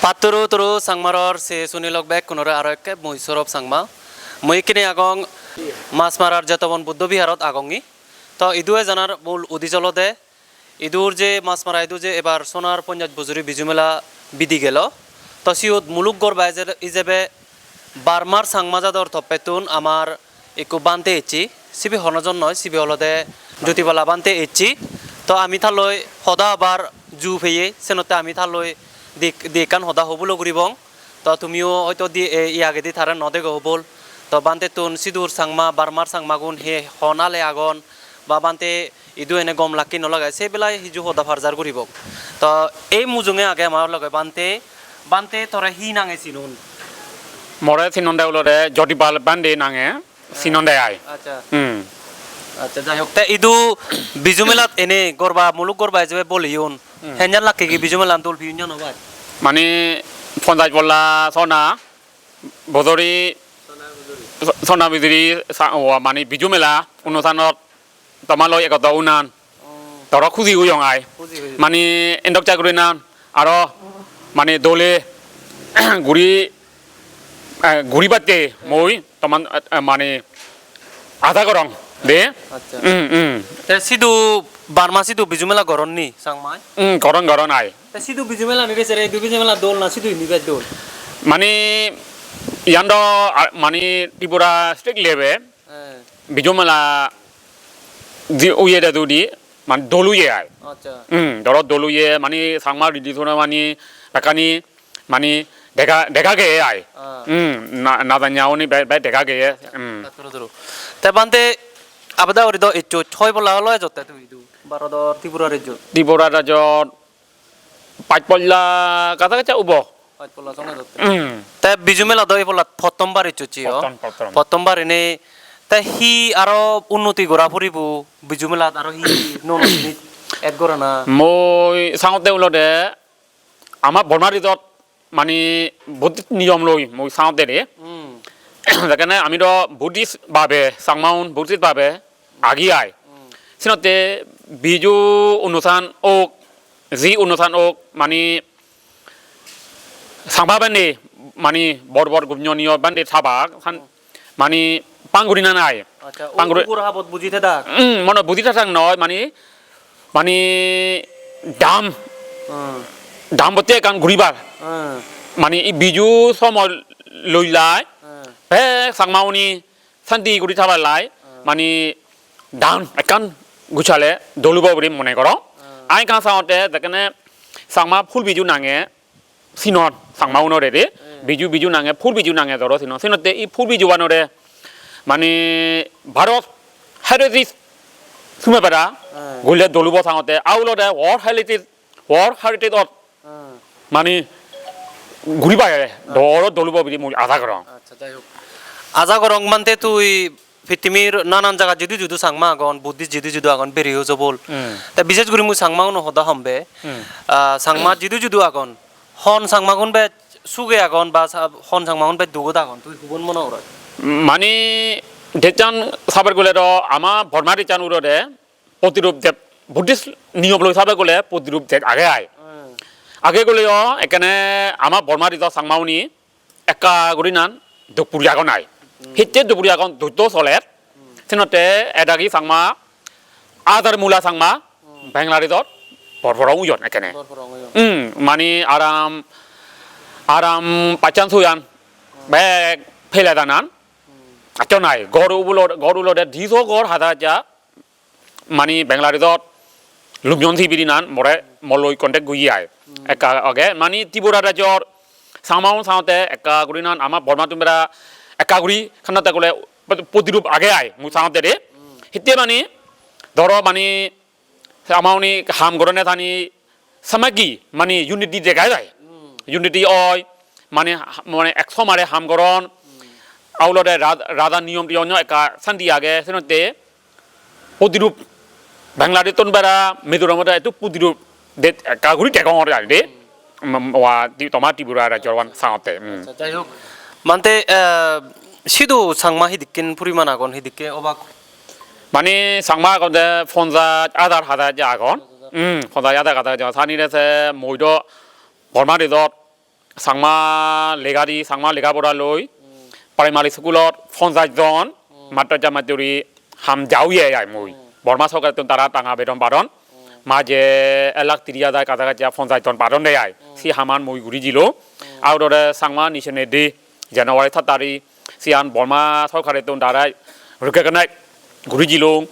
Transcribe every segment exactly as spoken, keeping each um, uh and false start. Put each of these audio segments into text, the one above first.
Atturu turu Changmaror se sunilok bekkunore aro ekke mui Saurabh Changma. Mui ikkini agong Machmarar Jetobon Buddho Biharot agongi. To idu ejanar mul udis olode idur je Machmara idu je ebar sonar ponjaj bojori Biju Mela bidi gelo. To siyot muluk gorba eje-, ijebe Burmar Changma jador toppettun amar ekko bhante ecche, sibe hono jon noi, sibe olode Jyotipala bhante ecche. To ami talloi hoda hobar ju peye, senotte ami talloi di, di ekkan hoda hobulo guribong. To tumiyo hoito di, e, e agedi tare no dego hobol. To bhantettun sidur Changma, Burmar Changmagun he hon ale agon, ba bhante idu ene gom lage no lage, se belai hiju hoda parjar guribong. To ei mujunge age amar loge bhante, bhante tore hi nange sinon? More sinonde olode Jyotipal bhante nange sinonde ai. Accha. Hmm. Accha, jai hok. Te idu Biju Melat ene gorba, muluk gorba ijebe boleyon. Hmm. Henjan lakke gi Biju Melan dol piyun jano bai? Mane ponjaj polla sona bojori, so-, sona bojori sa-, o, mane Biju Mela, hmm, unusanot toma loi ekotro unan. Oh. Toro khuji oyong ai. Khuji, khuji. Mane endok cha guri nan aro mane dole guri, eh, guri batte mui toman, eh, mane ada gorong de. Accha. Hmm, hmm. Te sidu Burma sidu Biju Mela goron ni Changmai? Hmm, goron, goron ai. Te sidu Biju Mela ni resere idu Biju Mela dol na sidu indi bej dol? Mane iyan do, ah, mane Tripura state level. Eh. Biju Mela di uye de dudi, mane dol uye ai. Accha. Hmm, doro dol uye, mane Changma ridi sona mane bekkani, mane dega, dega geye ai. Ah. Hmm, na, na janya oni be, be dega geye. Hmm. Turu, turu. Te bhante abada uri do icchu hoi bola olo ejotte tui idu? Bharodor Tripura rejjot. Tripura rejjot pach polla kacha kacha ubo. Pach polla songe dotte. Hmm. Te Biju Mela do ei polla pottom bar icchochi o. Pottom, pottom. Pottom bar ini te hi aro unnoti gora puribo Biju Melat aro hi nuo nuo jinis add gorana? Mui sangotte olode ama Borma ridot mane Buddhist niyom loi mui sangotte de. Hmm. Jekkene ami do Buddhist babe, Changmaun Buddhist babe agi ai. Hmm. Sinotte Biju onusthan ok, ji onusthan ok, mane Changma bhante, mane bor bor gunjoniyo bhante thabak, san, hmm, mane pang guri nanai. Accha, pang guri, ugur habot buji thedak. Hmm, mane buji thedak noi, mane, mane dam. Hmm. Dam botte ekkan guribar. Hmm. Mane ei Biju somoy loilai. Hmm. Bek Changmauni santi guri thabar lai, hmm, mane dan ekkan guchale dolubo guri mone goro. Hmm. Ai ekkan sangotte jekkene Changma phul Biju nange sinon Changma unore de, hmm, Biju, Biju nange, phul Biju nange doro sinon. Sinotte ei phul Biju banore mane Bharot Heritage sume para, hmm, gulle dolubo sangotte. Aulode World Heritage World Heritage-ot, hmm, mane guri pai age, hmm, doro dolubo bili mui aja gorong. Accha, jai hok. Aja gorong bhante tui pittimir nanan jagat jidu jidu Changma agon, Buddhist jidu jidu agon, beri ujobol. Hmm. Te bishesh guri mui Changma uno hoda hombe. Hmm. Ah, Changma jidu jidu agon. Hon Changma gun bej suge agon ba sa-, hon Changma gun bej dugot agon. Tui hubon mone gorot? Mane dechan sabar gule do ama Borma dechan urode Podirup deb, Buddhist niyom loi sabe gole Podirup deb age ai. Hmm. Age goleyo ekkene ama Borma rijo Changmauni ekka guri nan duk puri agon ai. Hmm. Hitte duk puri agon, dujjo soler. Hmm. Senotte edagi Changma, adar mula Changma, hmm, Bangladeshot bor porong uyon ekkene. Bor porong uyon. Hmm, mane aram, aram pachan suyan, hmm, bek pele danan. Hmm. Accho nai, gor ubulo, gor ulode diso gor hada ja, mane Bangladeshot lumjon sibirinan more moloi contact goye ai. Hmm. Ekka age, mane Tripura rajyor Changmaun saote ekka gurinan ama Borma tumra ekka guri khanatte gole podirup age ai, mui saote de. Hmm. Hitte mane, doro mane, Changmauni ham gorone tani samagi, mane unity dega jai. Hmm. Unity oi, mane, mane ek somare ham goron. Hmm. Aulode rad-, rada niyom tiyon ekka santi age, senotte podirup Bangladesh tun bera Mizoram ode etu podirup det ekka guri degongor ai de. Hmm. Mm, wa di, toma Tripura rajyo wan saote. Hmm. Accha, jai hok. Mante, eh, sidu Changma hidikken puriman agon, hidikke obak? Mane Changma agonde ponjaj hajar hajar je agon. Hmm, ponjaj hajar hajar je agon. Sani re se mui do Borma ridot Changma lega di, Changma lega pora loi, primary schoolot ponchas jon mattor jamatturi ham jaoye ai mui. Borma sorkarettun tara tanga bedon padon. Maje ek lakh tiri hajar kacha kachi ponchas jon padon de ai. Si haman mui guri dilo. Aurore Changma Nation Day January sat tarik siyan Borma sorkarettun tara recognize guri dilung.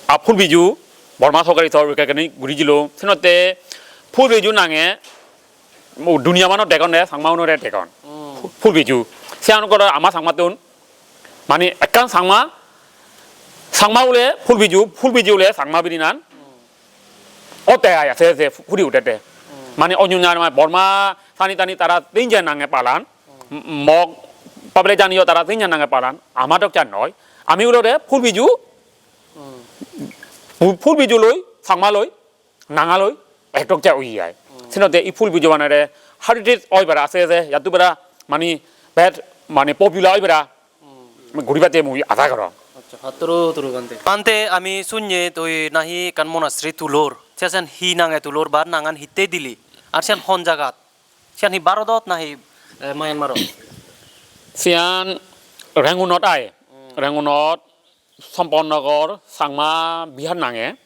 A phul biju Borma sorkare to recognize guri dilung. Senotte phul biju nange mo duniya mano degon de, Changma unore degon. Phu-, phul biju. Siyan kore ama Changmattun, mane ekkan Changma, Changma ule phul biju, phul biju ule Changma birinan. Ote ai ase se puri utete. Mane onyo nyar ma Borma sani tani tara tinja nange palan. M-, Mog pable janiyo tara tinja nange palan. Ama dok jan noi. Ami ulore phul biju, phu-, phul biju loi, Changma loi, nangaloi ekdok ja ui ai. Senotte i phul bijubanore heritage oi bara ase ase, yattu bara mani bet mani popular oi bara guribatte mui ada gorong. Accha, hatturu turu Bhante. Bhante, ami sunye tui nahi ekkan monastery tulor. Siyan hi nange tulor ba nangan hittei dili? Ar siyan hon jagat? Siyan hi Bharodot nahi, eh, Myanmarot? Siyan Rangoonot ai. Rangoonot Somponnagar Changma Bihar nange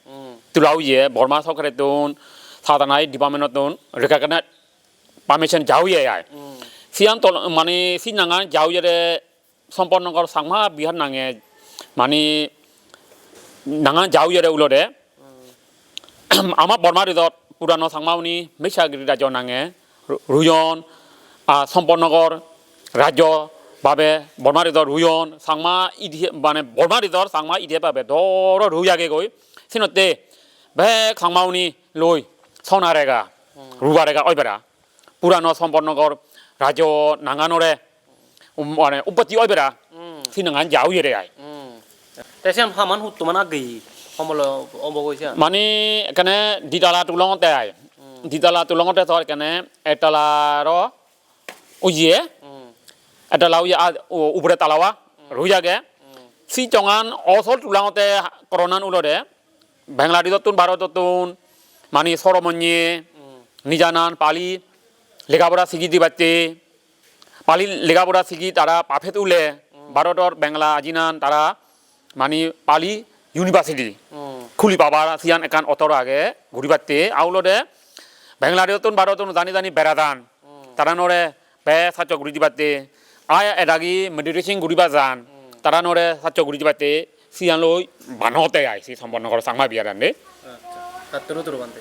tula oye, Borma sorkarettun, Sadhanai department-ottun recognize permission ja oye ai. Siyan tol-, mane si nangan ja oye de Somponnagar Changma Bihar nange mane nangan ja oye de ulode. Ama Borma ridot purano Changma uni Mechagiri rajyo nange ru-, ruyon, a, Somponnagar rajyo babe Borma ridot ruyon, Changma idihe-, mane Borma ridot Changma idihe babe doro rui agegoi. Senotte bek Changma uni loi sona rega, ruba rega oi bara. Purano Somponnagar rajyo nanganore, um, mane, upatti oi bera, si nangan ja oye de ai. Te siyan haman huttuman agge hi? Homolo obo goi siyan? Mane, ekkene ditala tulongotte ai. Ditala tulongotte tor ekkene ettala ro oye. Ettala oye, a, u-, ugure talawa rui age. Si chongan osol tulangotte koronan ulode. Bangladesh-ottun, Bharotottun, mani soromonye, nijanan Pali, lega pora sigi dibatte, Pali lega pora sigi tara papet ule, Bharotor Bangla ajinan tara, mani Pali University, khuli pabar siyan ekkan otor age, guribatte, aulode, Bangladesh-ottun, Bharotottun jani jani beradan, taranore be saccho guri dibatte, ai edagi meditation guriba jan, taranore saccho guri dibatte, siyan loi banote ai, si Somponnagar Changma Biharan de. Accha, hatturu turu Bhante.